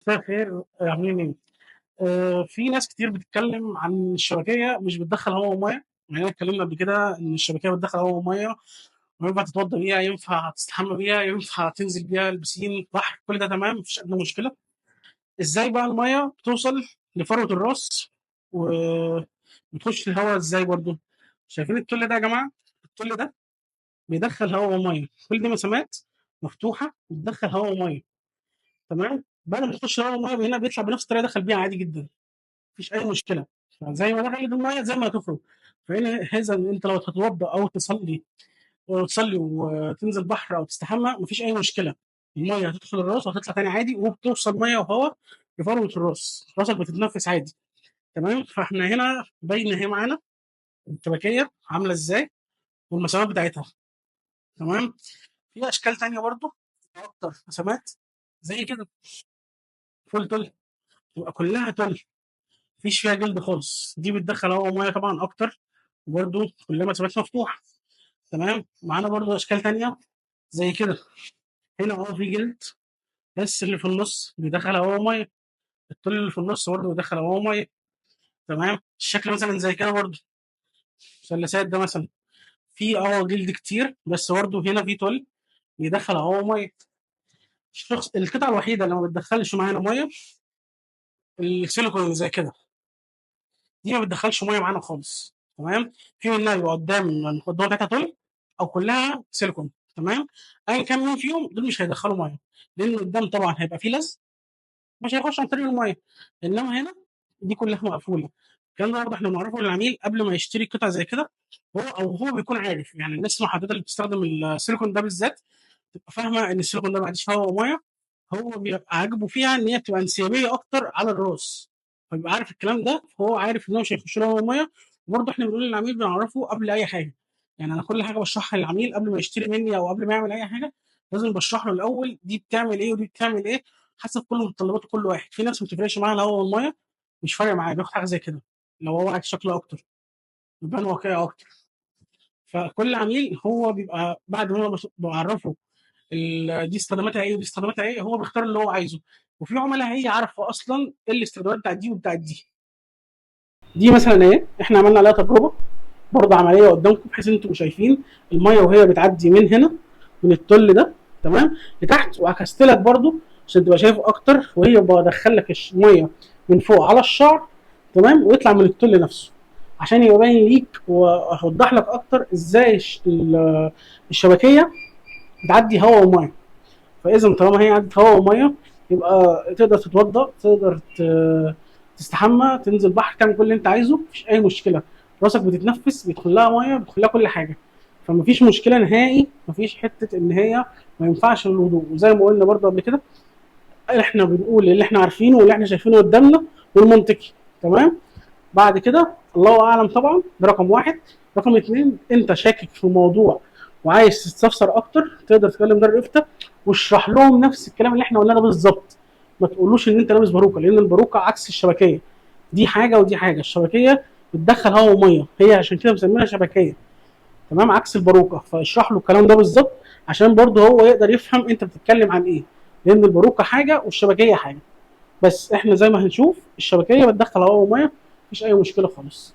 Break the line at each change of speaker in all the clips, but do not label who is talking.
مساء الخير، عاملين ايه؟ في ناس كتير بتتكلم عن الشبكيه مش بتدخل هواء ومية. يعني اتكلمنا قبل كده ان الشبكيه بتدخل هواء ومية، وينفع تتوضى بيها، ينفع تستحمى بيها، ينفع تنزل بيها البسين، بحر، كل ده تمام، مفيش ادنى مشكلة. ازاي بقى المية بتوصل لفروه الراس وبتخش الهواء ازاي؟ برضو شايفين التل ده يا جماعة؟ التل ده بيدخل هواء ومية، كل دي مسامات مفتوحة بتدخل هواء ومية، تمام؟ بعد ما تخش هواء ومية هنا بيطلع بنفس الطريقة دخل بيها عادي جدا، مفيش اي مشكلة. زي ما دخلت المية زي ما هتخرج. فهنا هذا ان انت لو تتوضا او تصلي وتنزل بحر او تستحمى مفيش اي مشكلة، المية هتدخل الراس وهتطلع تاني عادي، وبتوصل مية وهواء لفروه الراس، راسك بتتنفس عادي، تمام؟ فاحنا هنا باينة اهي معانا الشبكيه عامله ازاي والمسامات بتاعتها، تمام؟ في اشكال تانية برضو اكتر مسامات زي كده، فل تل، تبقى كلها تل، مفيش فيها جلد خالص، دي بتدخل هواء ومية طبعا اكتر، وبرده كلها مسامات مفتوحة، تمام؟ معانا برده اشكال تانية زي كده، هنا في جلد بس اللي في النص بيدخل هواء ومية، التل اللي في النص برده بيدخل هواء ومية، تمام؟ الشكل مثلا زي كده برده، مثلثات ده مثلا في جلد كتير بس برده هنا في تل بيدخل هواء ومية. الشخص القطعة الوحيدة اللي ما بتدخلش معانا مية السيليكون زي كده، دي ما بتدخلش مية معانا خالص، تمام؟ في منها يبقى قدام المقدمة بتاعتها تل او كلها سيليكون، تمام؟ ايا كان مين فيهم دول مش هيدخلوا مية، لان قدام طبعا هيبقى فيه لزق مش هيخش عن طريق المية، انما هنا دي كلها مقفولة. الكلام ده برضه احنا بنعرفه للعميل قبل ما يشتري قطع زي كده، هو بيكون عارف. يعني الناس المحددة اللي بتستخدم السيليكون ده بالذات تبقى فاهمه ان السيليكون ده ما عنديش هواء ومية، هو بيبقى عاجبه فيها ان هي بتبقى انسيابيه اكتر على الراس، فبيبقى عارف الكلام ده، فهو عارف ان هو مش هيخش له هواء ومية. وبرضه احنا بنقول للعميل بنعرفه قبل اي حاجة، يعني انا كل حاجة بشرحها للعميل قبل ما يشتري مني او قبل ما يعمل اي حاجة لازم بشرح له الاول دي بتعمل ايه ودي بتعمل ايه، حسب كل متطلبات كل واحد. في ناس ما بتفرقش معاها الهواء والمية، مش فارق معاه، بياخد حاجة زي كده لو هو عايز شكله اكتر يبان واقعي اكتر. فكل عميل هو بيبقى بعد ما انا بعرفه دي استخداماتها ايه ودي استخداماتها ايه، هو بيختار اللي هو عايزه. وفي عملاء هي عارفه اصلا ايه الاستخدامات بتاعت دي وبتاعت دي. دي مثلا ايه، احنا عملنا عليها تجربه برضه عملية قدامكم بحيث ان انتم شايفين المية وهي بتعدي من هنا من التل ده، تمام، لتحت، وعكست لك برضه عشان تبقى شايفه اكتر، وهي بدخل لك المية من فوق على الشعر، تمام، ويطلع من التل نفسه عشان يبقى باين ليك واوضح لك اكتر ازاي الشبكيه بتعدي هواء ومية. فاذا طالما هي عدت هواء ومية يبقى تقدر تتوضا، تقدر تستحمى، تنزل بحر، تعمل كل اللي انت عايزه، مفيش اي مشكلة. راسك بتتنفس، بيدخل لها مية، بيدخل لها كل حاجة، فمفيش مشكلة نهائي، مفيش حتة ان هي ما ينفعش للوضوء. وزي ما قلنا برضه قبل كده احنا بنقول اللي احنا عارفينه واللي احنا شايفينه قدامنا والمنطقي، تمام؟ بعد كده الله اعلم طبعا، ده رقم واحد. رقم اتنين، انت شاكك في موضوع وعايز تستفسر اكتر تقدر تكلم دار الافتاء واشرح لهم نفس الكلام اللي احنا قلناه ده بالظبط. ما تقولوش ان انت لابس باروكه، لان الباروكه عكس الشبكيه، دي حاجة ودي حاجة. الشبكيه بتدخل هواء ومية، هي عشان كده مسمينها شبكيه، تمام، عكس الباروكه. فاشرح له الكلام ده بالظبط عشان برضه هو يقدر يفهم انت بتتكلم عن ايه، لان الباروكه حاجة والشبكيه حاجة. بس احنا زي ما هنشوف الشبكيه بتدخل هواء ومية، مفيش اي مشكلة خالص.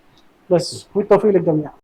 بس والتوفيق للجميع.